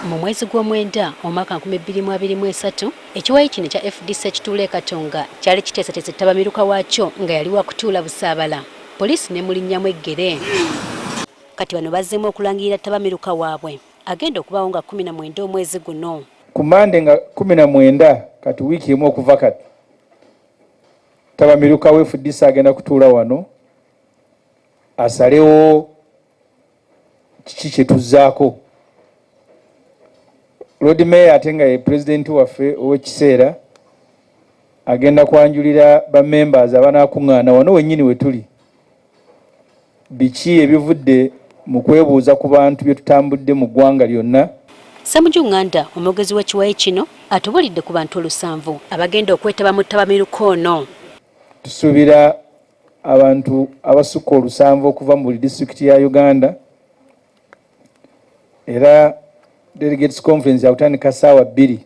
Mu mwezi gw'omwenda omwaka 2023, ekiwayi kino ekya FDC ekituula e Katonga kyali kiteeseteese ttabamiruka waakyo nga yali wakutuula Busaabala, poliisi n'emulinnyamu eggere. Kati bano bazzeemu okulangirira ttabamiruka waabwe agenda okubaawo nga 19 omwezi guno. Ku Mande nga 19, kati wiiki emu okuva kati, ttabamiruka wa FDC agenda kutuula wano asalewo kiki kye tuzzaako. Lord Mayor ate nga ye pulezidenti waffe ow'ekiseera agenda kwanjulira ba members abanaakuŋŋaana wano wennyini we tuli biki ebivudde mu kwebuuza ku bantu bye tutambudde mu ggwanga lyonna. Ssemuju Nganda, omwogezi w'ekiwayi kino, atubulidde ku bantu 70 abagenda okwetaba mu ttabamiruka ono. Tusuubira abantu abasukka 70 okuva mu buli disitulikiti ya Uganda, era Delegates Conference yakutandika ssaawa 2,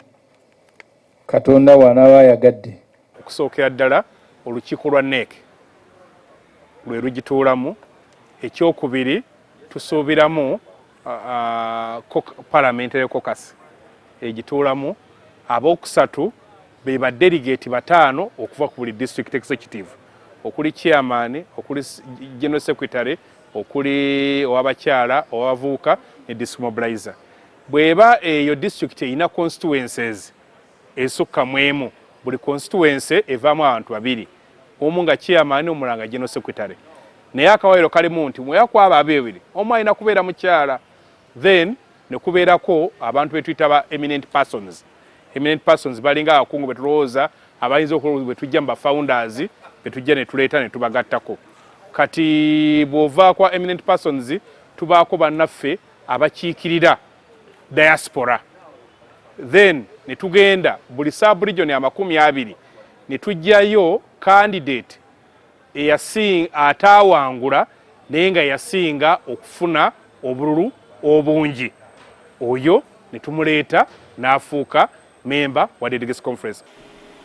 Katonda bw'anaaba ayagadde. Okusookera ddala, olukiiko lwa NEC lwe lugituulamu. Ekyokubiri, tusuubiramu parliamentary caucus egituulamu. Abookusatu be ba delegate 5 okuva ku buli district executive, okuli chairman, okuli general secretary, okuli ow'abakyala, ow'abavubuka ne district mobilizer. Bw'eba eyo district erina constituencies esukka mu emu, buli constituency evaamu abantu 2, omu nga chairman, omulala nga general secretary. Naye akawaayiro kalimu nti mweya ku abo abebiri omu alina kubeera mukyala. Then ne kubeerako abantu betuyita ba eminent persons. Eminent persons balinga abakungu betulowooza abayinza okulowooza bwe tujja mu ba founders, betujja ne tuleeta ne tubagattako. Kati bw'ova kwa eminent persons, tubaako bannaffe abakiikirira diaspora. Then ne tugenda buli sub region 20 ne tujjayo candidate ataawangula naye nga yasinga okufuna obululu obungi, oyo ne tumuleeta n'afuuka memba wa delegates conference.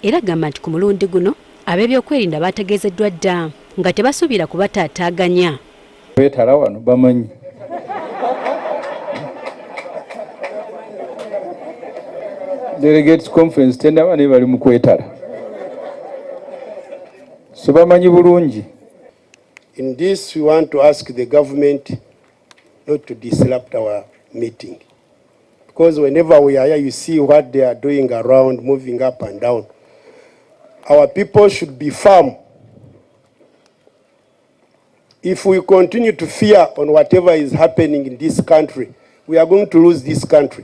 Era agamba nti ku mulundi guno ab'ebyokwerinda baategeezeddwa dda nga tebasuubira kubataataaganya. Beetala wano bamanyi delegates conference tendaba, naye bali mu kwetala, so bamanyi bulungi. In this, we want to ask the government not to disrupt our meeting. Because whenever we are here, you see what they are doing around, moving up and down. Our people should be firm. If we continue to fear on whatever is happening in this country, we are going to lose this country.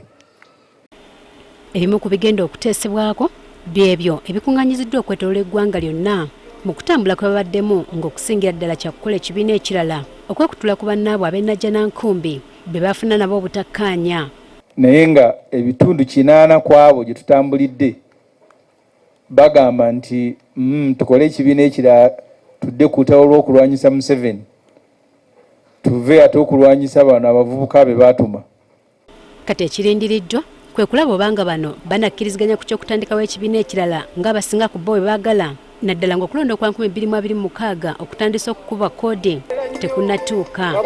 Ebimu ku bigenda okuteesebwako byebyo ebikuŋŋaanyiziddwa okwetooloola eggwanga lyonna mu kutambula kwe babaddemu, ng'okusingira ddala kyakukola ekibiina ekirala okwekutula ku bannaabwe ab'e Najjanankumbi be bafuna nabo obutakkaanya. Naye nga ebitundu 80 ku abo gye tutambulidde bagamba nti tukole ekibiina ekirala, tudde ku lutalo lw'okulwanyisa Museveni, tuve ate okulwanyisa bano abavubuka be baatuma. Kati ekirindiriddwa kwe kulaba obanga bano banakkiriziganya ku ky'okutandikawo ekibiina ekirala ng'abasinga ku bo bwe baagala, naddala ng'okulonda okwa 2026 okutandisa okukuba koodi tekunnatuuka.